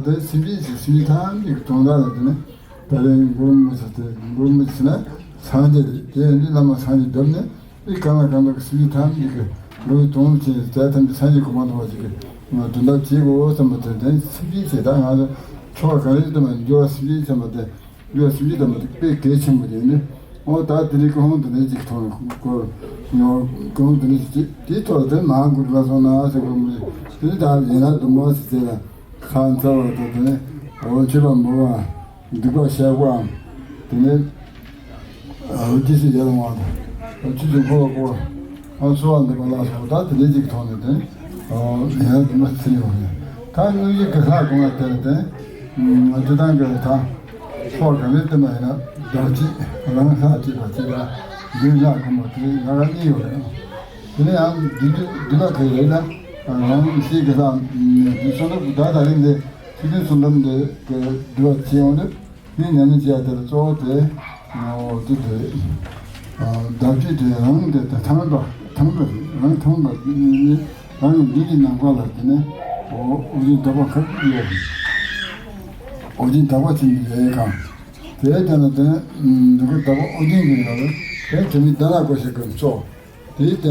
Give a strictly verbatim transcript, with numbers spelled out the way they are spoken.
དེ་སེམས་ཅན་གྱི་སེམས་ཅན་ཐམས་ཅད་ཀྱི་དོན་དག་ལ་དེ་ནི་ད་རེས་མགོ་མི་ཚོས་དེ་མགོ་མི་ཚོས་ན་སངས་རྒྱས་རེད། དེ་ཡང་འདི་བླ་མ་སངས་རྒྱས་བསྒྲུབས་ནས། དེ་གང་ལ་གང་འདུལ་གྱི་སེམས་ཅན་ཐམས་ཅད་ཀྱི་འགྲོ་བའི་དོན་བྱེད་ཟས་ཐམས་ཅད་སངས་རྒྱས་གོ་འཕང་ཐོབ་པ་ཅིག་གི་དོན་དག་བྱེད་དགོས་བསམ་པ་དེ། དེ་སེམས་ཅན་ཞེ་དྲག་ང་ཚོ་ཆོ་ག་ག་རེ་བཏང་བ་འགྱུར་བ་སེམས་ཅན་བསམ་པ་དེ། འགྱུར་བ་སེམས་ཅན་བསམ་པ་དེ་དཔེ་གལ་ཆེན་པོ་ཡིན་ནི། འོ་ད་དེ་ནི་ཀུན་སློང་དེ་འདྲ་ཅིག་མཐོང་གོ། ཀུན་སློང་དེ་འདྲ་ཅིག་དེའི་ཐོག་དེ་མ་འགུལ་ལ་སོང་ན་ཟེར་གོ་མི་དེ། ད་ཡན་ལག་བདུན་པོ་ཟེར་དེ་ལ་ཁ་འཚལ་བ་དང་དེ་ནི་འོ་མཆོད་པ་འབུལ་བ། སྡིག་པ་བཤགས་པའམ། དེ་ནས་ཨ་རྗེས་སུ་ཡི་རང་བ་དང་། ཆོས་ཀྱི་འཁོར་ལོ་བསྐོར། ཨ་གསོལ་བ་འདེབས་པ་ལ་སོགས་པ་དེ་འདྲ་ཅིག་ཐོག་ནས་དེ་ཡང་དུ་མ་ཚིག་ཡོང་ནས། ད་དངོས་གཞི་གི་ལྷ་གོང་ལ་དེར་དེ་དེ་དང་གི་ད་ཕྱོགས་གང་ནས་བསྟན་པ་ཡིན་ན་བདག་བསྐྱེད་རང་ལྷ་བསྐྱེད་པ་བྱས་ལ་འདུན་ལྷ་གོང་མ་དེ་ཡང་གཉིས་ཡོད་རེད། དེ་ནས་ཡང་འདུན་འདུན་པ་ག་རེ་ལ་རང་ཤེས་ཀྱི་ལྷ་འདུན་སོ་ནུ་བདག་ད་རིང་འདི་ཆོས་སྐྱོང་སུམ་མདའ་འདི་གི་འདུན་པ་བྱས་ཡོང་དུས། དེའི་ཉམས་ལེན་བྱེད་ཡ་དེ་ལ་གཙོ་བོ་དེ་འོ་དེ་དེ་བདག་བསྐྱེད་དེ་རང་དེ་དེ་ཐང་པ་ཐང་པ་རེད། རང་ཐང་པ་ནི་རང་གི་འདུན་གྱི་ནམ་མཁའ་ལ་དེ་ནས་འོ་འོ་ཆེན་དག་པ་ཁ་ཡོད། འོ་ཆེན་དག་པ་ཆེན་པོ་ཡོད་གང་། དེའི་དེ་ལ་དེ་འདུན་པ་དག་པ་འོ་ཆེན་གྱི་ཡོད་རེད། དེ་དེ་ནི་བདག་ལ་གོ་ཞིག་གི་གཙོ་དེའི་དེ།